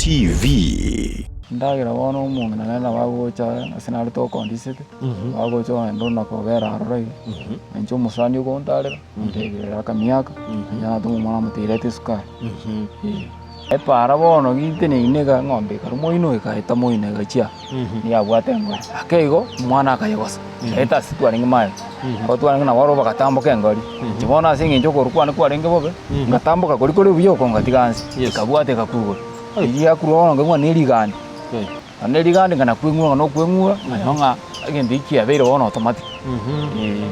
TV. Endagera bono omong'ina nere nabo agocha ase nare tokondisete, agocha ogenda ona kobera aroro iga, na inche omosani ogontarera, ontebia ere akamiaka, onye natoma omwana amotebia reta esukari, eh. Epaara bono giteneine iga eng'ombe ekarwa moino ekaeta moino egachia, niyabwate engori. Ake igo, omwana akayegosa, ekaeta ase twarenge maega, abo twarenge nabo aro bagatamboka engori. Inche bono ase eng'encho okoru kwane kwarenge bobe, ngatamboka koria kore buya oko ngatiga nse, ekabwata ekakwa igoro. Riria yakurwa bono nkaigwa ng'a ne rigandi, naende ne rigandi ng'a nakweng'ura ng'a nokweng'ura, nkaigwa ng'a egento ekio kiabeire bono automatic, eh.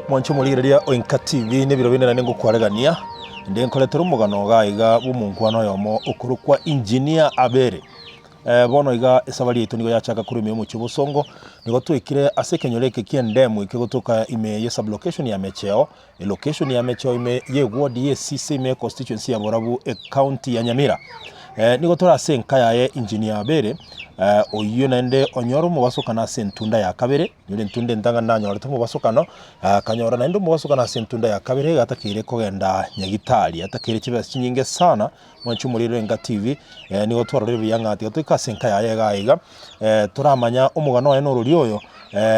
Mwanche omorigereria o Enka TV nebiro binde naende ngokwaregania, inde nkoretere omogano iga iga bw'omonkwana oyomo okorokwa Engineer Abere. Bono iga esabari yaito nigo yachaka korwa ime y'omochie o Bosongo, nigo twaikire ase ekenyoro eke ki'endemu eke gotoka ime ye sublocation ya Mecheo, elocation ya Mecheo ime y'eward y'Esise ime y'econstituency ya Borabu ecounty ya Nyamira. Nigo tore ase enka yaye Engineer Abere, oyio naende onyore omobasokano ase entunda ya kabere. Nyore entunda entang'ani nanyorete omobasokano, akanyora naende omobasokano ase entunda ya kabere iga atakeire kogenda nyagitari, atakeire chibesa chinyinge sana, mwanche omorero Enka TV, nigo twarorire buya ng'a tiga toike ase enka yaye iga iga, toramanya omogano oye norori oyo,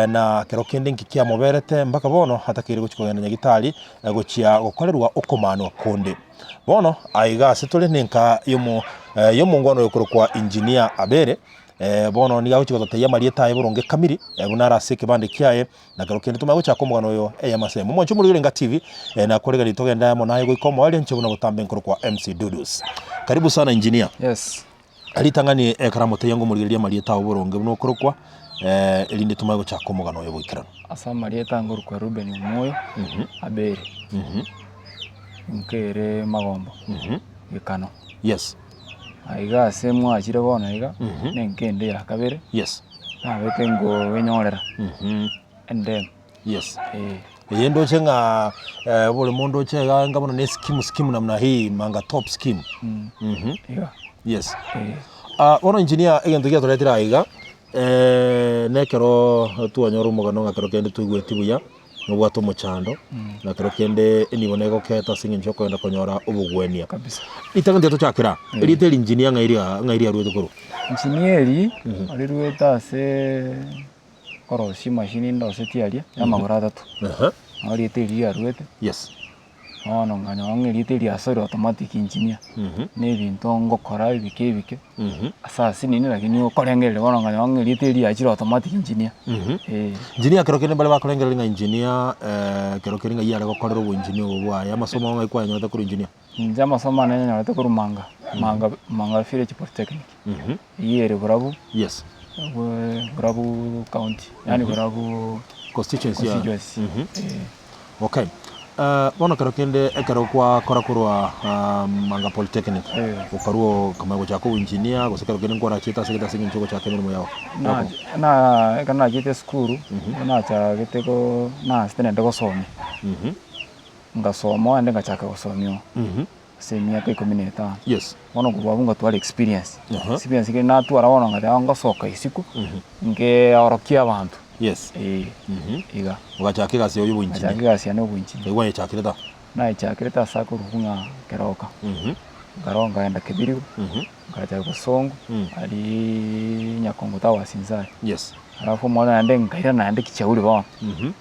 na kero kende nki kiamoberete mpaka bono atakeire gochia kogenda nyagitari, gochia gokorerwa okomanwa konde. Bono aiga ase tore na enka yomo yomongwana oyo okorokwa Engineer Abere. Bono nigo agochia gototebia amarieta aye boronge kamiri, buna are ase ekebande kiaye, na kero kende tomanye gochaka omogano oyo ey'amasemo. Omwanche omorwire Enga TV, nakoregereria togende amo naye goika omoerio inche buna botambe nkorokwa MC Dudus. Karibu sana engineer. Yes. Ritang'ani ekero amotebia ngomorigereria amarieta ao boronge buna okorokwa, erinde tomanye gochaka omogano oyo boikeranu. Ase amarieta ngorokwa Reuben Omoyo, Aberi, nkere Magombo, Gekano. Yes. Aiga ase mwachire bono iga, nenka ende ya kabere, Yes. nabete nkoenyorera endemu, Yes. eh. Eye ndoche ng'a oboremo ndoche iga enga bono ne scheme scheme namna hii manga top scheme. Iga, Yes. eh. Ah, bono engineer egento giatoretire aiga iga, nekero twanyora omogano ng'a kero kende toigweti buya. nobwate omochando, na kero kende enibo negoketa ase eng'encho yokogenda konyora obogwenia. Kabisa. Ritang'ani tiga tochakere aa, erieta eri engineer ng'ai ria ng'ai riaruete korwa? Engineer eri, riruete ase korosia emashini ndosetie aria, ya amagoro atato. Ehe. Nabo erieta erio riaruete. Yes. Bono nkanyora ng'a erieta eri asore automatic engineer, na ebinto ngokora ebike ebike, ase asinini lakini okorengereria bono nkanyora ng'a erieta eri riachire automatic engineer, eh. Engineer kero kende mbare bakorengereria ng'a engineer kero kende ng'ai are gokorera oboengineer obo bwaye, amasomo ao ng'ai kwanyorete korwa engineer? Inche amasomo ane nanyorete korwa Manga, Manga Manga Village Polytechnic, eywo ere Borabu, Yes. Borabu county, yaani Borabu Constituency ya- constituency, eh. Okay. Bono kero kende ekero gwakora korwa Manga Polytechnic, okarua okamanya gochaka oboengineer gose kero kende nkwarachete ase egete ase eng'encho ogochaka emeremo yao? Na ekero nachete esukuru, nachagete ko naasete naende gosomia, ngasoma naende ngachaka gosomia ase emiaka ikomi na etano. Yes. Bono korwa abwo ngatwara experience, experience ekero natwara bono ngateba ngosoka isiko, ngeorokia abanto. Yes. Eeh, iga. Ogachaka egasi yao ya oboengineer. Ngachaka egasi yane ya oboengineer. Nkai kwanyechakire ta? Nayechakirete ase akorokwa ng'a Keroka, nkarwa nkaenda Kebirigo, nkacha Bosongo, aria Nyakongo Towers inse aria. Yes. Alafu omwana naende nkairana naende Kichauri bono.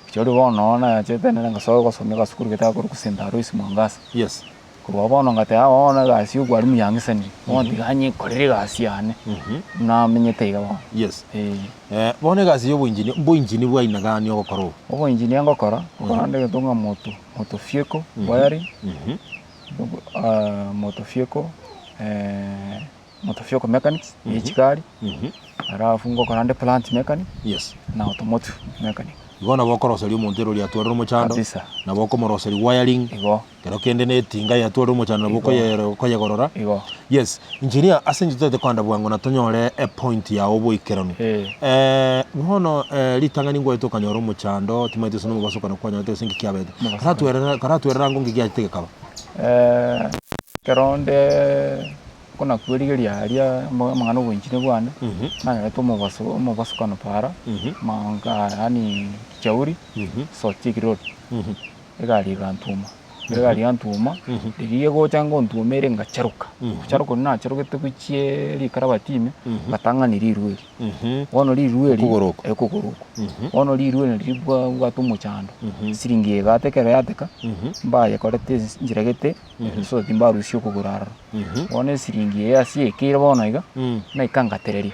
Kichauri bono noo nachete nere ngasoa gosomia agasukuru gete gakorokwa St. Alois Mwangaza. Yes. Korwa bono ngateba bono egasi ya obwarimu yang'isanire, bono tiga nyekorere egasi yane, namenyete iga bono. Yes. Eeh. Bono egasi ya oboengineer, mboengineer bwa aina gani ogokora obo? Oboengineer ngokora, ngokora nde egento ng'a moto, moto vehicle wiring, motor vehicle, motor vehicle mechanics, ya chigari, alafu ngokora nde plant mechanic, Yes. na automotive mechanic. Igo nabo okoroseria omonto erori atwarire omochando, Kabisa. nabo okomoroseria wiring, Igo. Kero kende ne etinga yatwarire omochando nabo Igo. okoyere okoyegorora. Igo. Yes, engineer ase inche totagete kogenda bwango na tonyore epoint yao boikeranu. Eh. Bono ritang'ani nkwaete okanyora omochando timanyeti gose nomobaso okana kwanyorete gose nki kiabete. Omobaso. Karatwerera karatwerera ango nki giachete gekaba? Ekero onde kona kwerigeria aria amang'ana oboengineer bwane, nanyorete omobaso omobasokano para, manga yaani kichauri, Sotik road. Egari egantuma, ekero egari yantuma, riria egocha ngontuma ere ngacharoka, gocharoka oria nacharogete gochia rikarabati ime, ngatang'ani rirwa eri. Bono rirwa eri, Okogoro oko. okogoro oko. Bono rirwa eri nario ribwa bwate omochando, siringi eye egateka ekero yateka, mbayekorete ase enchera gete, so timbarusia okogoro aroro. Bono esiringi eye ase ekeire bono iga, naika ngatereria.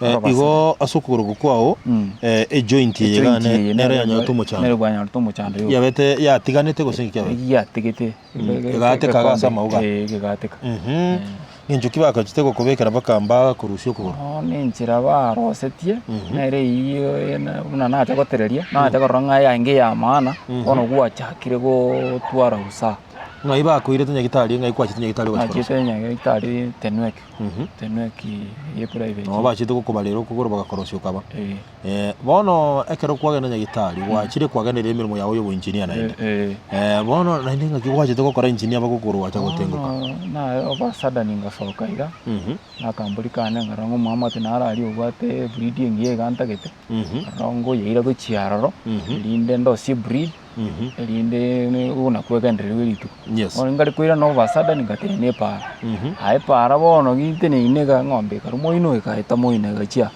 Igo ase okogoro okwo kwao, ejoint eye iga Ejoint eye nere yanyorete omochando. Nere bwanyorete omochando yoka. Yabete yatiganete gose nki kiabete? Eyio yatigete. Egateka iga ase amauga. Eeh egateka. Nincho ki bakachete gokobekera mpaka mbakorusia okogoro? Bono enchera barosetie, nere eyio buna nacha gotereria, nacha korora ng'a yaenge ya maana, bono gwachakire gotwara usaha. Ng'ai bakoirete nyagitari, ng'ai kwachete nyagitari ogochia korosia? Nachete nyagitari Tenwek. Tenwek eye private. Nabo bachete gokobarera okogoro bagakorosia okaba. Eh. Bono ekero kwagenda nyagitari, gwachire kwagendereria emeremo yao ya oboengineer naende. Eh. Bono naende ng'aki gwachete gokora engineer bagokoro gwacha gotengoka? Bono naye over sudden ngasoka iga, nakambori kane nkarora ng'a omwamate naro aria obwate ebreed engiya iga ntagete, nkarora ngoyeira gochia aroro, erinde ndosie ebreed. Erinde buna kwegendererigwe rituko. Yes. Bono nkare koirana obasada nkatenena epaara. Aye epaara bono ginteneine iga eng'ombe ekarwa moino ekaeta moino egachia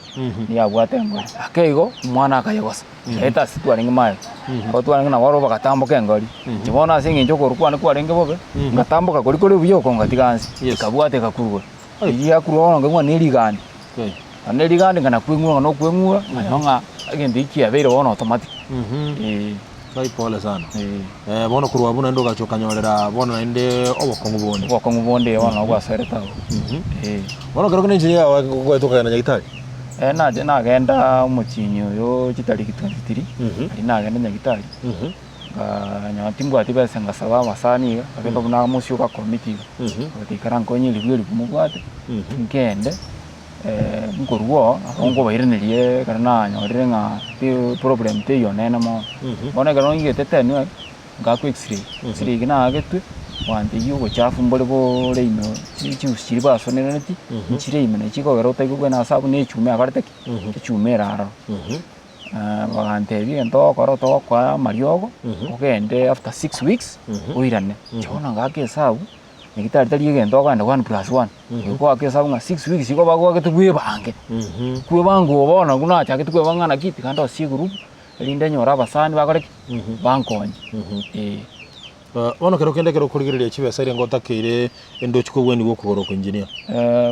yabwata engori. Ake igo omwana akayegosa, yaeta ase twarenge maega. Abo twarenge nabo aro bagatamboka engori. Inche bono ase eng'encho okogoro kwane kwarenge bobe, ngatamboka koria kore buya oko ngatiga nse, Yes. ekabwata ekakurura. Riria yakurura bono nkaigwa ng'a nerigandi. Naende nerigandi ng'a nakweng'ura ng'a nokweng'ura, nkaigwa ng'a egento ekio kiabeire bono automatic. Eeh. Bai pole sana. Eeh. Bono korwa abwo naende ogacha okanyorera bono naende obokong'u bonde. Obokong'u bonde bono nabo bwasoerete abwo. Eeh. Bono ekero kende enchera yago goeta okagenda nyagetari? Nache nagenda omotienyi oyo chitariki 23, aria nagenda nyagetari, nkanyora timbwati besa ngasaba abasani iga, nkabeka buna amosie ogakomiti iga, nkabatebia ikarankonye ribu eribu mobwate, nkende. Nkorwa oo, nabo nkobairaneria ekero nanyorire ng'a ti problem teiyo nene mono. Bono ekero ng'igete tenwe, ngakwa x-ray, x-ray eke naagetwe, bwanteyia obochafu mbore bore ime chi chiusi chiria basonereretie, nchire ime nachi chikogera otaigwe buna ase abwo na echuma yakorete ki? Echuma ere aroro. Bagantebia egento ogokora togokoa amariogo, ogende after six weeks, oirane. Inche bono ngaka esabu. Nyagetari tari egento okogenda one plus one, goaka esabu ng'a six weeks igo bagoakete bwebange, kwebanga obo bono nabwo nachagete kwebanga ng'a naki tiga ndosie egroup, erinde nyore abasani bakore ki? Bankonye, eh. Bono kero kende ekero okorigereria chibesa eria ngotakeire endochi kobweniwa okogoro oko engineer?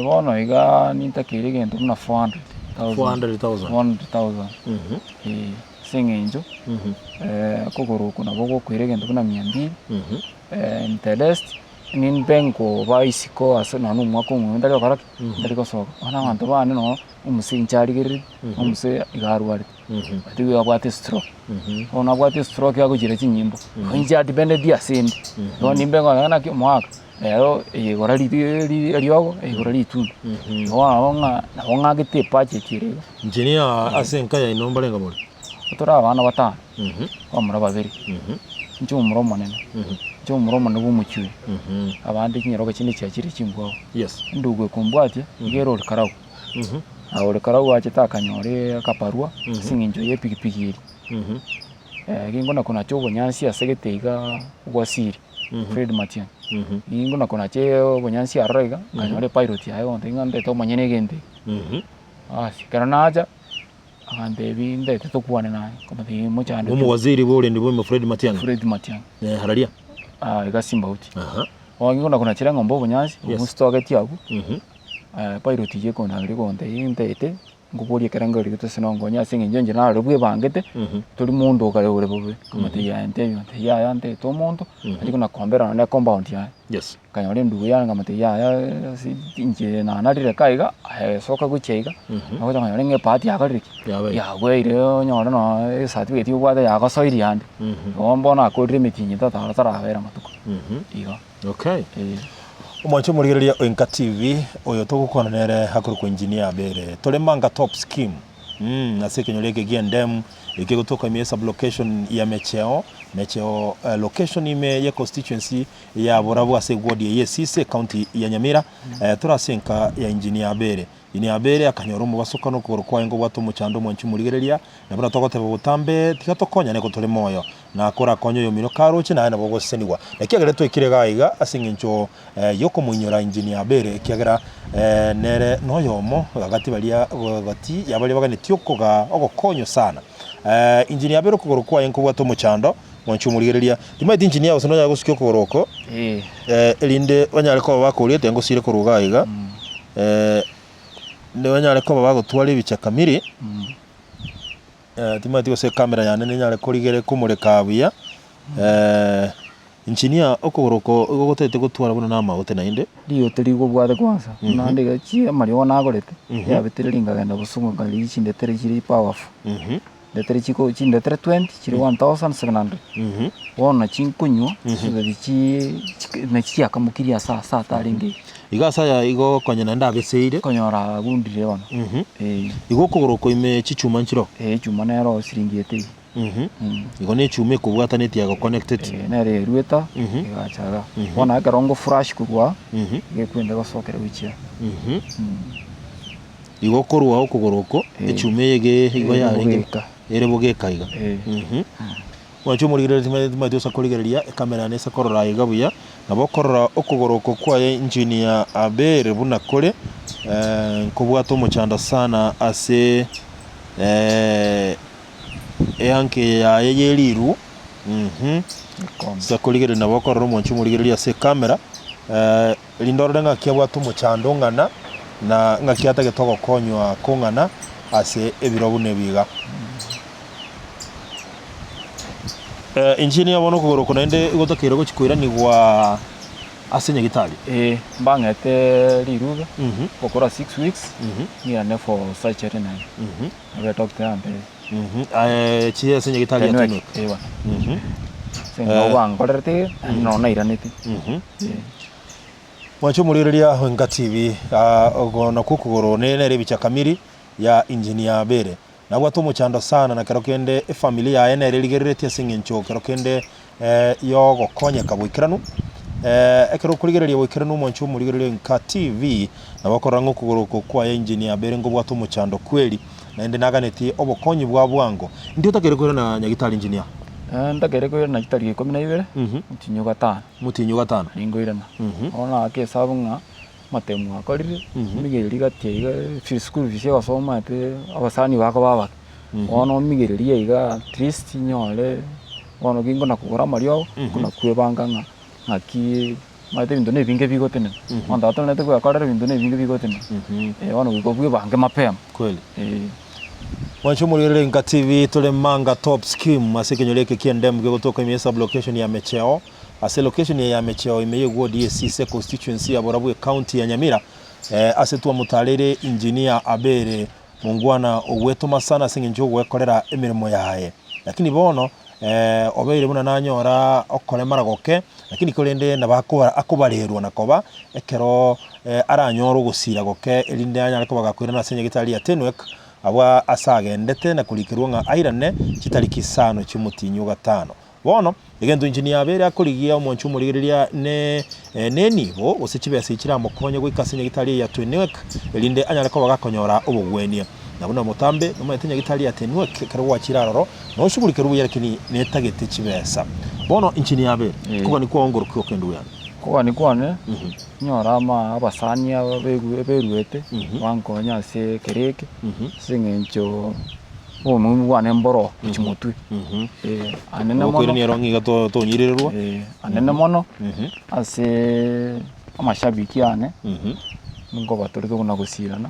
Bono iga nintakeire egento buna 400,000. 400,000. 400,000, eh, ase eng'encho, okogoro oko nabo gokoira egento buna mia mbili, interest. Nimbe nkoba isiko ase nonya na omwaka omogima ntari gokora ki? Ntari gosoka. Bono abanto bane noo omosee inche arigerereti, omosee iga arwarete, but iga abwate estroke. Bono abwate estroke agochira chinyimbo, inche adependeti ase inde. Bono nimbe nkonyora naki omwaka, rero eye igora eriogo, eye igora ritunda. Igo nabo ng'a nabo ng'akete ebudget ere iga. Engineer ase enka yaino mbarenge more? Tore abana batano, abamura babere, inche omomura omonene, inche omomura omonene bwa omochie oyo, abande chinyaroka chinde chiachire chimbwao. Yes. Endugu ekombwatia, iga ere ore karau, na ore karau achete akanyora akabarwa ase eng'encho ya epikipiki eria. Ginko nakonacha obonyansi ase gete igaa bwa siri, Fred Matiang'i, ginko nakonacha obonyansi aroro iga, nkanyora epilot yaye egontebia ng'a ndete omonyene egento eke. Basi ekero nacha. Agantebi ndete tokwane naye, nkamotebia mochando ki? Omowaziri bw'oborendi bw'ime Fred Matiang'i. Fred Matiang'i. Eh, hararia. Ah, iga Simbauti. Aha. Bono nigo nakonachera eng'ombe obonyansi, Yes. obositogeti abwo, Mhm. pilot eyio ekondangeria egontebia ntete, nkoborie ekerengo keria gose nonkonye ase eng'encho inche naro bwebangete, Mhm. tori monto okare ore bobe. Nkamotebia yaya ntebia, ontebia yaya ntete omonto, achi konakombera nonye na ecompound yaye. Yes. Nkanyora endugu yane nkamotebia yaya ase inche nanarire iga iga, aye soka gochia iga, ogocha konyora ng'a ebahati yakorire ki? Yabeire. Yagweire onyore nonya ecertificate obwate yagosoirie ande. Igo bono akorire emetienyi etato aro tarabera amatuko, igo, Okay. eh. Omwanche omorigereria o Enka TV, oyo togokwana nere akorokwa Engineer Abere. Tore Manga Top Scheme. Ase ekenyoro eke gi'endemu, eke egotoka ime ye sublocation ya Mecheo, Mecheo location ime ye constituency ya Borabu ase eward eye y'Esisi ecounty ya Nyamira, tore ase enka ya Engineer Abere. Engineer Abere akanyora omobasokano okogoro kwaye nkobwate omochando omwanchi omorigereria, na buna togoteba botambe tiga tokonyane ko tore moyo, na korakonye oyomino karoche naye nabo ogosesenigwa. Naki ekero twaikire iga iga ase eng'encho yokomoinyora Engineer Abere ekiagera nere noyomo gati baria gati ya baria baganetie okoga ogokonywa sana. Engineer Abere okogoro kwaye nkobwate omochando. Mwanche omorigereria, timanyeti inche niye gose nonyare gosukia okogoro oko, erinde banyare koba bakoriete ngosire korwa iga iga, inde banyare koba bagotwara ebicha kamiri, timanyeti gose ecamera yane nenyare korigere komoreka buya, inche niye okogoro oko igo gotagete gotwara buna namagote naende. Rigote rigobwate kwanza, naende iga chi amariogo nagorete, riabetire rinkagenda bosongo nkarigia chindetere chire powerful. Ndetere chiko chindetere 20 chire 1700 bono nachi nkonywa chisubeti chii nachi chiakamokirie ase ase atarenge iga. Iga ase aya igo konya naende abeseire. Konyora agundire bono eh. Igo okogoro oko ime chichuma nchiroo? Eh echuma nero siringi ete iga. Igo ne echuma ekobwatanetie yago connected. Eh nere erueta egacha igaa. Bono ekero ngo flush korwa aa, iga ekwenda egosokera gochia aa. Igo korwa okogoro oko, echuma eye iga igo Ere yarenge bogeka. ere bogeka iga. Eh. Mhm. Mwanche omorigereria timanyeti timanyeti ase korigereria ecamera yane ase korora iga buya, nabo okorora okogoro oko kwaye engineer Abel buna kore, nkobwate omochando sana ase eanka eye yaye ye riru, mhm. Ekombe. Ase korigereria nabo okorora omwanche omorigereria ase ecamera. Erinde orore ng'aki abwate omochando ong'ana, na ng'aki atagete ogokonywa kong'ana ase ebiro buna ebi iga. Inche nigo bono okogoro oko naende gotakeire gochia koiranigwa ase nyagitari. Ee, mbang'ete rirube, gokora 6 weeks, ng'irane for surgery naende. Nabo doctor yantebia. Aye chiria ase nyagitari ya Tenwek, Tenwek. ee bono. Ase nabo bankorerete iga, naende nabo nairanete. Ee. Mwanche omorigereria o Enka TV, oko nakwo okogoro nere nere ebicha kamiri ya Engineer Abere. Nabwate omochando sana na kero kende efamiri yaye nere erigereretie ase eng'encho kero kende yogokonyeka boikeranu. Ekero okorigereria boikeranu omwanche omorigereria o Enka TV, nabo okorora ng'a okogoro oko kwaye Engineer Abere nkobwate omochando kweri, naende naganetie obokonyi bwa bwango. Ndi otakeire koirana nyagitari Engineer? Ntakeire koirana chitariki ikomi na ibere, omotienyi o gatano. Omotienyi o gatano. Ninkoirana. Bono naaka esabu ng'a amatemu akorire, omigererie gati iga school fees egosoma omanyete abasani bakoba abake. Bono omigererie iga at least nyore bono ginkona kogora amariogo, nkona kwebanga ng'a ng'aki omanyete ebinto na ebinge bigotenena. Abanto aba tonerete kwekorera ebinto na ebinge bigotenena. Bono goika obwebange mapema. Kweli. Eeh. Mwanche omorigereria Enka TV tore Manga Top Scheme ase ekenyoro eke ki'endemu kegotoka ime ye sublocation ya Mecheo. Ase location eye ya Mecheo ime y'eward ye Sise constituency ya Borabu ecounty ya Nyamira ase twamotareire engineer Abere mongwana ogwetoma sana ase eng'encho yogwekorera emeremo yaye. Lakini bono obeire buna nanyora okoremara goke lakini korende nabo akobarerwa na koba ekero aranyore ogosira goke erinde anyare koba gakoirana ase nyagetari ya Tenwek abwo ase agendete na korikerwa ng'a airane chitariki isano chiomotienyi o gatano. Bono, egento inche niabeire akorigia omwancho omorigereria ne nenibo, gose chibesa echi chiramokonye goika ase nyagitari eye ya Tenwek, erinde anyare koba gakonyora obogwenia. Na buna motambe, nomanyete nyagitari ya Tenwek ekero gwachire aroro, noshugurikerwe buya lakini netagete chibesa. Bono inche niabeire, kogani kwao ngorokia okende oyane. Kogani kwane, nyore ama abasani aba beruete, bankonye ase ekero eke, ase eng'encho. Obomomu bwane mboro gochia motwe, anene mono. Okoirania ero ng'a iga tonyirererwa. Anene mono ase amashabiki ane, nkobatorete buna gosirana,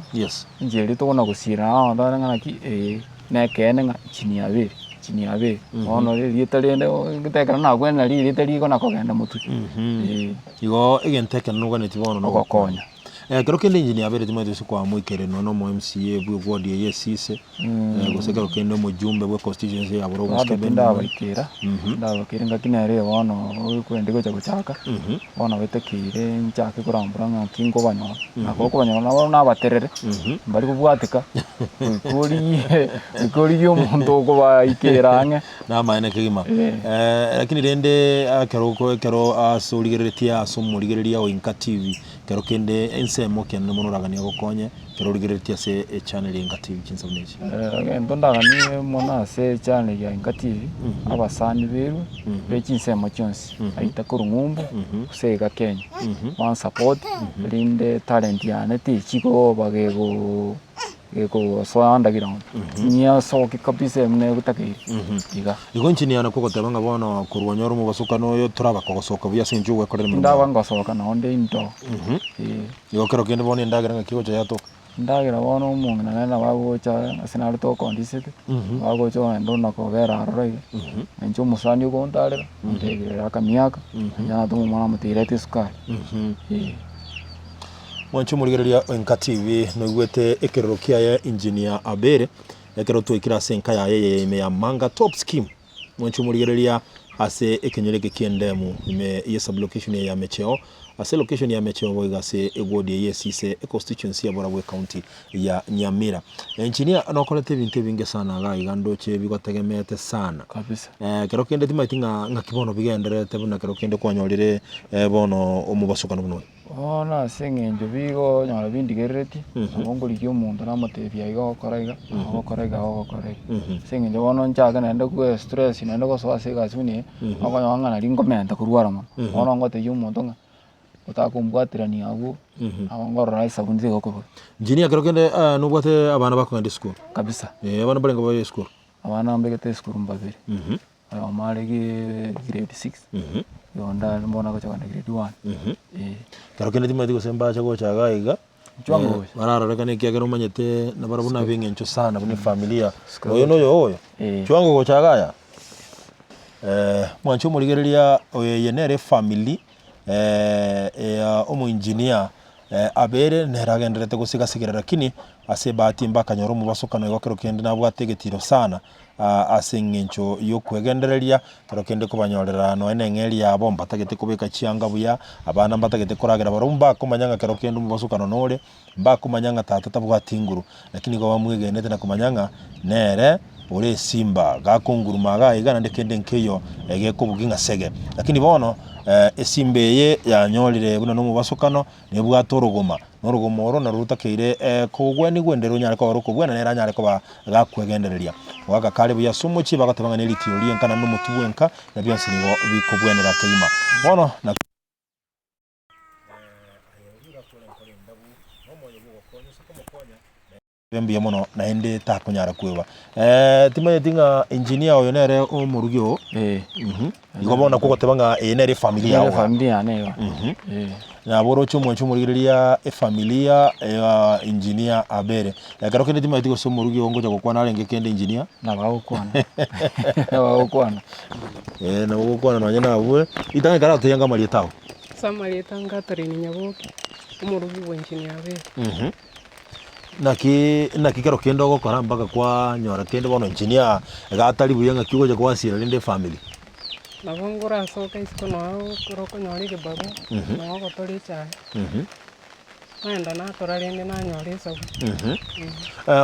inche erio tokona gosirana abanto bare ng'a naki nekeene ng'a chini abere, chini abere, bono erieta rende ekero nakwane nario erieta rikona kogenda motwe. Igo egento ekenene oganetie bono na ogokonya. Ekero kende inche niabereti omanyete gose kwamoikeire nonya na omo MCA bwe ward eye esise, gose ekero kende omojumbe bwe constituency ya Borobwo Bado tindabaikera, tindabaikera engaki nere eye bono okwende gocha gochaka, bono betakeire nchake korambora ng'aki nkobanyora, nabo okobanyora nabo nabaterere, mbari kobwateka, goika origie goika origie omonto okobaikera ang'e. Namaene kegima. Lakini rende ekero ekero ase origereretie ase omorigereria o Inka TV, Ekero kende ensemo ekianene mono oraganie agokonye, ekero origereretie ase echannel ya Inka TV chinsa buna echi. Egento ndaganie mono ase echannel ya Inka TV, abasani berwe, be chinsemo chionsi, aita korwa ng'umbu, gose iga Kenya, bansupport, erinde etalent yane techi koba gego gekosoa underground, nyesoke kabisa buna egotakeire, iga. Igo inche nigo nakogoteba ng'a bono korwa onyore omobasokano oyo toraba kogosoka buya ase eng'encho ogwekorera emeremo Tindaba yao. ngosoka nonde into, eh. Igo kero kende bono endagera ng'aki egocha yatoka? Endagera bono omong'ina nere nabo agocha ase nare tokondisete, agocha ogenda ona kobera aroro iga, inche omosani ogontarera, ontebi aka miaka, onye natoma omwana amotebi reta esukari, eh. Mwanche omorigereria o Enka TV noigwete ekerero kiaye Engineer Abere Ekero twaikire ase enka yaye eye ime ya Manga Top Scheme, mwanche omorigereria ase ekenyoro eke ki'endemu ime ye sublocation eye ya Mecheo, ase location ya Mecheo boigo ase eward eye esise econstituency ya Borabu ecounty ya Nyamira. Engineer nokorete ebinto ebinge sana iga iga ndoche bigotegemeete sana. Kabisa. Ekero kende timanyeti ng'a ng'aki bono bigendererete buna ekero kende kwanyorire bono omobasokano buna oyo. Bono ase eng'encho bigonyora bindigereretie, nabo nkorigia omonto namotebia iga ogokora iga, ogokora iga ogokora iga. Ase eng'encho bono nchake naende koe stress naende gosoa ase egasi buna eye, okonyora ng'a nari nkomenta korwara mono. Bono ngotebia omonto ng'a otakombwaterania abwo, nabo nkorora esabuni tegokoba. Engineer ekero kende nobwate abana bakogenda esukuru? Kabisa. Abana mbarenge bare esukuru? Abana mbegete esukuru mbabere. Oyomo are grade six, oyonde are bono agocha kogenda grade one, eh. Ekero kende timanyeti gose mbache gocha iga iga, Inchuo amo gocha. bararorekane ekiagera omanyete nabarabwo nabe eng'encho sana buna efamilia, oyo na oyo oyo, Eh. inchuo ango gocha iga aya. Mwanche omorigereria oyo eye nere efamiri ya omoengineer Abere nere agendererete gosiga-sigera lakini ase ebahati embe akanyora omobasokano igo kero kende nabwate egetiro sana ase eng'encho y'okwegendereria, kero kende kobanyorera nonya na eng'eria yabo mbatagete kobeka chianga buya, abana mbatagete koragera barobwo mbakomanya ng'a kero kende omobasokano nore, mbakomanya ng'a tata tabwati nguru, lakini igo bamwegenete na komanya ng'a nere ore esimba, gakonguruma iga iga naende kende nkeiyo egekobugia ng'a sege. Lakini bono esimba eye yanyorire buna nomobasokano, nebwate orogoma, na orogoma oro naru rotakeire kogwenigwa ende ronyare koba rokobwena nere anyare koba gakwegendereria. Goaka kare buya ase omochie bagoteba ng'a neritiro ri'enka naende nomotwe bw'enka, na bionsi nigo bikobwenera kegima. Bono na. Mbuya mono naende takonyara kweba. Timanyeti ng'a engineer oyo nere omorugi oo. Igo bono nakwo ogoteba ng'a eye nere efamiri yao. Nere efamiri yane igo. Nabo oroche omwancho omorigereria efamilia ya engineer Abere. Ekero kende timanyeti gose omorugi oo ngocha gokwana arenge kende engineer. Nabo agokwana. Nabo agokwana. Eh, nabo ogokwana nonye nabwe, ritang'ani ekero aratotebie anga amarieta ao. Ase amarieta anga Catherine Nyaboke, omorugi bwa Engineer Abel. Naki naki kero kende ogokora mpaka kwanyora kende bono engineer iga atari buya ng'aki ogocha kwasira rende efamiri. Nabo ngorasoke isiko noo ekero okonyora egebarua, noo ogotora echae, naenda natora rende nanyora esabu.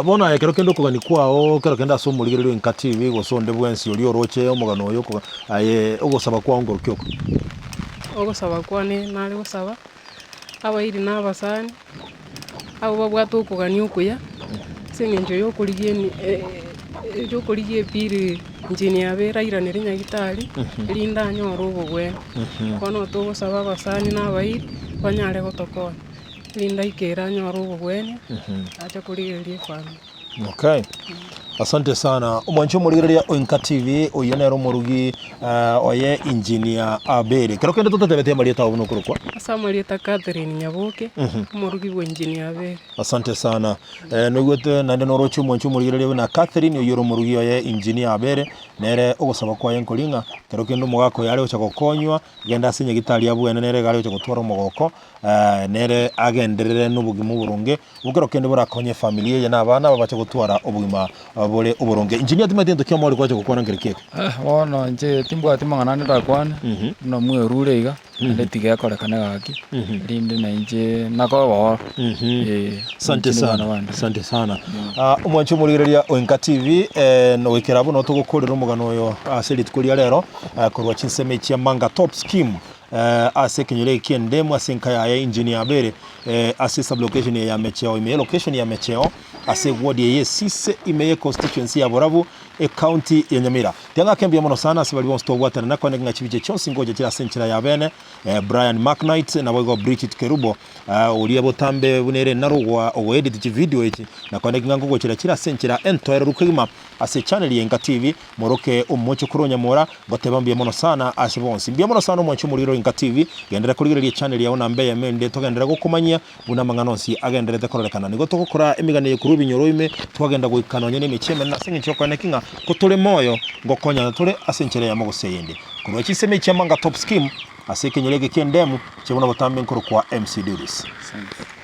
Bono aye ekero kende okogania kwao ekero kende ase omorigereria o Enka TV gose onde bwensi oria oroche omogano oyo okoga aye ogosaba kwao nkorokia oko? Ogosaba kwane nare gosaba, abairi na abasani, abwo babwate okogania okuya, ase eng'encho ya okorigia emi ya okorigia epiri inchini yabo erairanere nyagetari, erinde anyore obobweni. Bono togosaba abasani na abairi, banyare gotokonya, erinde aikere anyore obobweni, ache korigereria efamiri. Okay. Asante sana. Omwanchi omorigereria o Inka TV, oyio nere omorugi eh, oye Engineer Abere. Kero kende totatebeti amarieta ao buna okorokwa. Ase amarieta Catherine Nyaboke, omorugi bwa Engineer Abere. Asante sana. Eh, noigwete naende noroche omwanchi omorigereria buna Catherine oyio ore omorugi oye Engineer Abere, nere ogosaba kwaye nkori ng'a kero kende omogaka oyo are gocha gokonywa, genda ase nyagitari abwene nere iga are gocha gotwara omogoko, eh, nere agenderere nobogima oboronge. Bokero kende borakonye efamiri eye na abana babache gotwara obogima bore oboronge. Engineer timanyeti gento kiamo ore gwacha gokwana nkere kieke. Bono inche timbwati mang'ana ande ndakwane, buna mwerure iga, naende tiga ekorekane gaki, erinde nainche nakoba oo, eh. Asante sana, asante sana. Ah, omwanchi omorigereria o Enka TV, eh, nogoikera abwo noo togokorera omogano oyo ase rituko ria rero, eh, korwa chinsemo echia Manga Top Scheme, Ase ekenyoro eke ki'endemo ase enka yaye engineer Abere ase esublocation eye ya Mecheo ime y'elocation ya Mecheo ase eward eye y'Esise ime ye constituency ya Borabu ecounty ya Nyamira. Tiga ng'ake mbuya mono sana ase baria bonsi tobwatana na kwane ng'a chibicha chionsi ngocha chire ase enchera ya bene Brian Mcknight naboigo Bridget Kerubo oria botambe buna ere naro ogoedit chivideo echi na kwane ng'a ngogochera chire ase enchera entoereru kegima ase echannel ya Enka TV Moroke omochokoro o nyamora, ngoteba mbuya mono sana ase bonsi. Mbuya mono sana omwanchi omoriro Inka TV, genderera korigereria echannel yao namba eyemo ende togenderere gokomanyia buna amang'ana onsi agendererete kororekana. Nigo togokora emegano eye korwa ebinyoro ime twagenda goika nonye nemechie emenene ase engencho yokoeneki ng'a kotore moyo ngokonyana tore ase enchera eyemo gose eyende. Korwa chisemi chia Manga Top Scheme ase ekenyoro eke ki'endemu, inche buna botambe nkorokwa MC Duris. Asante.